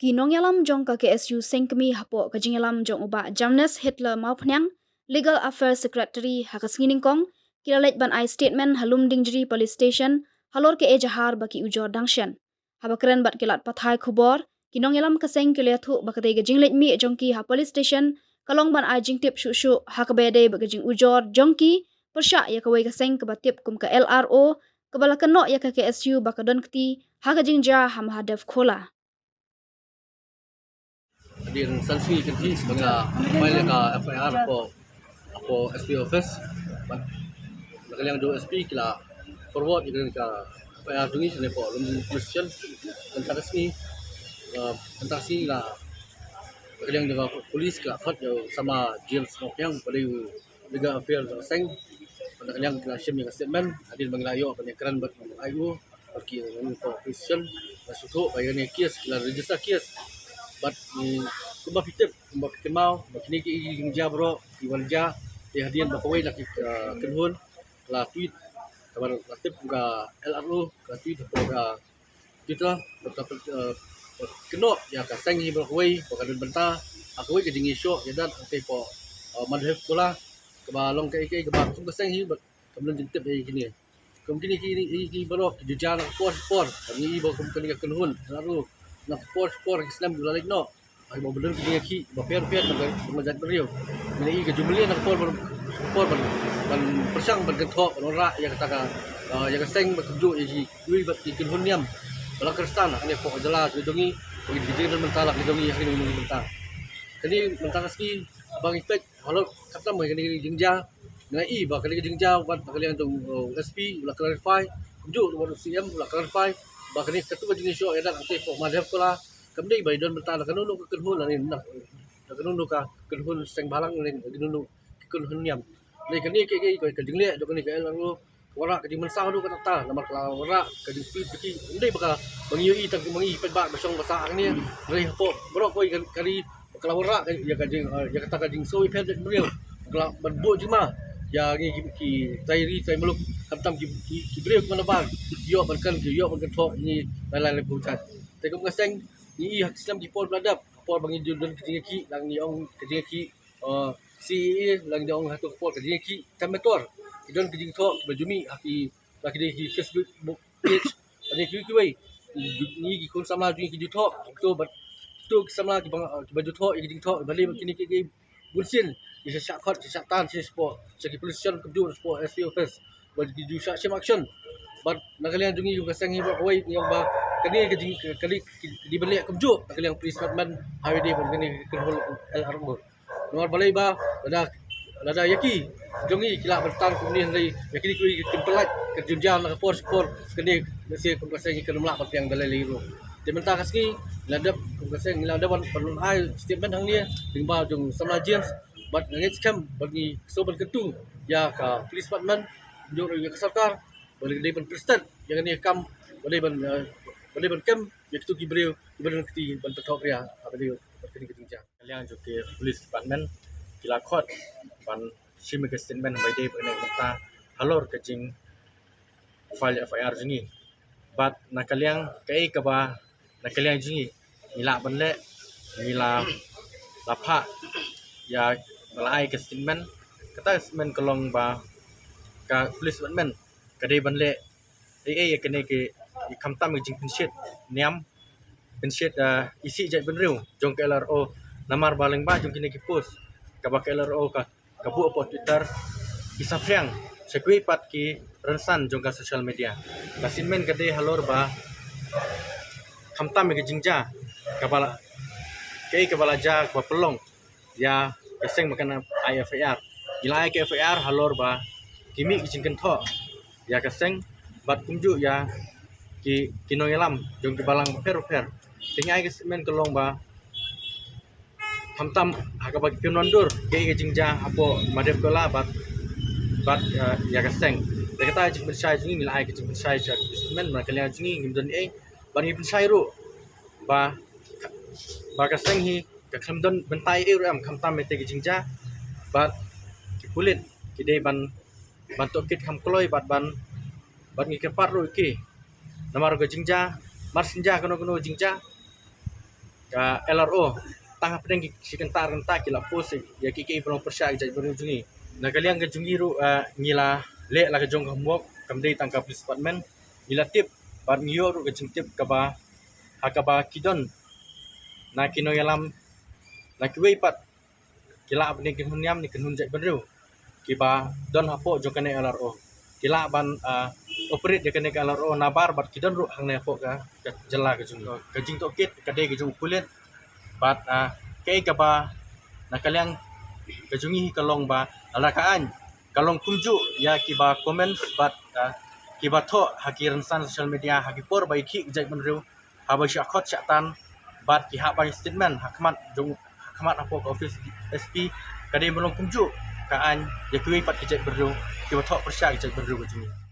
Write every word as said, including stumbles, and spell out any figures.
Ki nongïalam jong ka K S U Seng Kmie hapoh ka jingïalam jong u Bah Jamnes Hitler Mawphniang, Legal Affairs Secretary, ha ka sngi nyngkong ki la leit ban ai statement ha Lumdiengjri Police Station halor ka ejahar ba ki ujor dang shen. Haba kren bad ki lad pathai khubor, ki nongïalam ka seng ki la ïathuh ba katei ka jingleit mih jong ki ha Police Station ka long ban ai jingtip shuh shuh ha kaba ïadei bad ka jingujor jong ki pyrshah ïa kawei ka seng kaba tip kum ka L R O, kaba la kynnoh ïa ka K S U ba ka don kti ha ka jingjia ha Mahadev Khola. Hadien san sngi kynthih ba nga file ïa ka F I R hapoh, hapoh S P office. Bad na ka liang jong S P ki la forward ïa ka F I R jong ngi shane hapoh Lumdiengjri Police Station. Mynta ka sngi, eh, mynta ka sngi la, na ka liang jong ka police ki la khot ïa u samla James Mawphniang ba dei u Legal Affairs jong ka seng. Bad na ka liang ki la shim ïa ka statement hadien ba ngi la ïoh ban ïakren bad u I O bad ki nongïalam ka Police Station. Nga sngewthuh ba ïa kane ka case ki la register case. Bad, mm, kumba phi tip, kumba phi kynmaw ba kine ki jingjia baroh ki wan jia, te hadien ba kawei na ki, ah, kynhun la tweet, kaba la tip kum ka L R O, ka tweet kum ka Twitter, ba ka, eh, kynnoh ïa ka seng hi baroh kawei ba ka don bynta ha kawei ka jingïashoh ïadat hangtei hapoh, eh, Mahadev Khola, kaba long kaei kaei kaba kum ka seng hi bad kam don jingtip ïa kine. Kum kine ki, ki, ki baroh ki ju jia na ka por por, kaba ngi i ba kum kane ka kynhun, na ruh na ka por por ki snem ki la leit noh. Ai ba don ki jingïakhih ba pher pher na ka, na ka jaitbynriew. Ngi la i ka jumleh na ka por, por ban, ban pyrshang ban kynthoh ban wanrah ïa kata ka, ah, ïa ka seng bad kumjuh ïa ki, kiwei bad ki kynhun niam ba la kyrshan ha kane ka pok jylla jong ngi, ba ki jingdon bynta la ki jong ngi ha kane ka bynta. Kane mynta ka sngi ba ngi peit halor khamtam kane ka jingjia, ngi la i ba kane ka jingjia bad na ka liang jong, uh, S P u la clarify, kumjuh bad u C M u la clarify ba kane katu ka jingïashoh ïadat hangtei hapoh Mahadev Khola kam dei ba ïadon bynta na kano kano ka kynhun lane na, na kano kano ka kynhun seng bhalang lane na kano kano ka kynhun niam. Lane kane ka, ka, ka, ka jingleh jong kane ka L R O ka wanrah ka jingmynsaw haduh katta, namar ka la wanrah ka jingpyntip. Ym dei ba ka, ba ngi ïohi tang ba ngi paidbah ba shong ba sah hangne, hynrei hapoh baroh kawei ka, ka ri ba ka la wanrah ka, ïa ka jing, ïa kata ka jingsngew ïapher jaitbynriew. Ba ka la ban buh jingma ïa ngi ki, ki trai ri trai muluk, khamtam ki, ki, ki briew kiba nabar, ki ïoh ban kren, ki ïoh ban kynthoh ïa ngi lai lai pyrshah. Te kum ka seng ngi i ha ki snem ki por ba la dep, por ba ngi ju don ka jingïakhih, la ngi ong ka jingïakhih, uh, C A A, la ngi ong hato ka por ka jingïakhih kam metor. Ki don ka jingthoh kiba ju mih ha ki, la ki dei ki Facebook page, lane kiwei kiwei. Ngi ki khun samla jong ngi ki ju thoh, to bad to ki samla kiba, kiba ju thoh ïa ki jingthoh, balei ba kine ki, ki bunsien ki sa shah khot, ki sa shah tan, ki sa spot, sa ki police station kumjuh spot S P office. Bad ki ju shah shim action. Bad na ka liang jong ngi kum ka seng hi ba kawei ngi ong ba kane ka jing, ka, ka, ka dei ban leh kumjuh na ka liang police department, ha kaba ïadei bad kane ka kynhun L R O. Namar balei ba lada, lada ïa ki jong ngi ki lah ban tan kumne, hynrei ïa kine kiwei ki pynlait ka jingjia na ka por sha ka por, kane lehse kum ka seng ngi khlem lah ban pdiang da lei lei ruh. Te mynta ka sngi ngi la dep, kum ka seng ngi la dep ban, ban ai statement hangne lyngba jong u samla James, bad nga ngeit skhem ba ngi sngewbha ban kyntu ïa ka police department, kumjuh ruh ïa ka sorkar, ba dei ban pynstet ïa kane ka kam, ba dei ban, eh, ba dei ban kem ïa kitu ki briew kiba don kti ban pynthoh ria ha kane ka jingjia. Na ka liang jong ki police department ki la khot ban shim ïa ka statement ba ïadei bad kane ka bynta halor ka jing file F I R jong ngi. Bad na ka liang kaei kaba na ka liang jong ngi ngi lah ban leh, ngi la, la phah ïa, ba la ai ka statement. Kata ka statement ka long ba ka police department ka dei ban leh ei ei ïa kane ki, ïa khamtam ka jingpynshit niam, pynshit, ah, isih jaitbynriew jong ka L R O, namar ba lyngba jong kine ki post kaba ka L R O ka, ka buh hapoh Twitter, ki saphriang sha kiwei pat ki rynsan jong ka social media. Ka statement ka dei halor ba khamtam ïa ka jingjia kaba la, kaei kaba la jia kaba pynlong ïa ka seng ba kan ai F I R. Ngi la ai ka F I R halor ba ki mih ki jingkynthoh ïa ka seng bad kumjuh ïa ki, ki nongïalam jong ki balang bapher bapher. Te ngi ai ka statement ka long ba khamtam ha kaba ki pynwandur kaei ka jingjia hapoh Mahadev Khola bad, bad, eh, ïa ka seng. Te kata ka jingpynshai jong ngi, ngi la ai ka jingpynshai sha ka statement, na ka liang jong ngi ngim don ei, bad ngi pynshai ruh ba, ba ka seng hi ka khlem don bynta ei ruh em khamtam ïa kata ka jingjia, bad ki pulit ki dei ban, ban tohkit kham kloi bad ban, bad ngi kyrpad ruh ïa ki. Namar ka jingjia, mar shu jia kano kano jingjia, ka L R O, tang hapdeng ki shi kynta ar kynta ki la post ïa ki ki ba long pyrshah ki jaitbynriew jong ngi. Na ka liang ka jong ngi ruh, ah, ngi la leh la ka jong ka homework, kam dei tang ka police department. Ngi la tip bad ngi ïoh ruh ka jingtip kaba ha kaba ki don na ki nongïalam na kiwei pat ki la hapdeng ki hynñiaw ne ki hynñiaw jaitbynriew kiba don hapoh jong kane L R O. Ki lah ban, ah, operate ïa kane ka L R O nabar bad ki don ruh hangne hapoh ka, ka jylla ka jong ngi. Ka jingtohkit ka dei ka jong u pulit bad, ah, kaei kaba na ka liang ka jong ngi ka long ba lada ka aiñ ka long kumjuh ïa kiba comment bad, ah, kiba thoh ha ki rynsan social media ha ki por ba ïa ki jaitbynriew haba shah khot shah tan bad ki hap ban statement ha khmat jong, ha khmat hapoh ka office S P, ka dei ban long kumjuh ka aiñ ïa kiwei pat ki jaitbynriew kiba thoh pyrshah ki jaitbynriew ka jong ngi.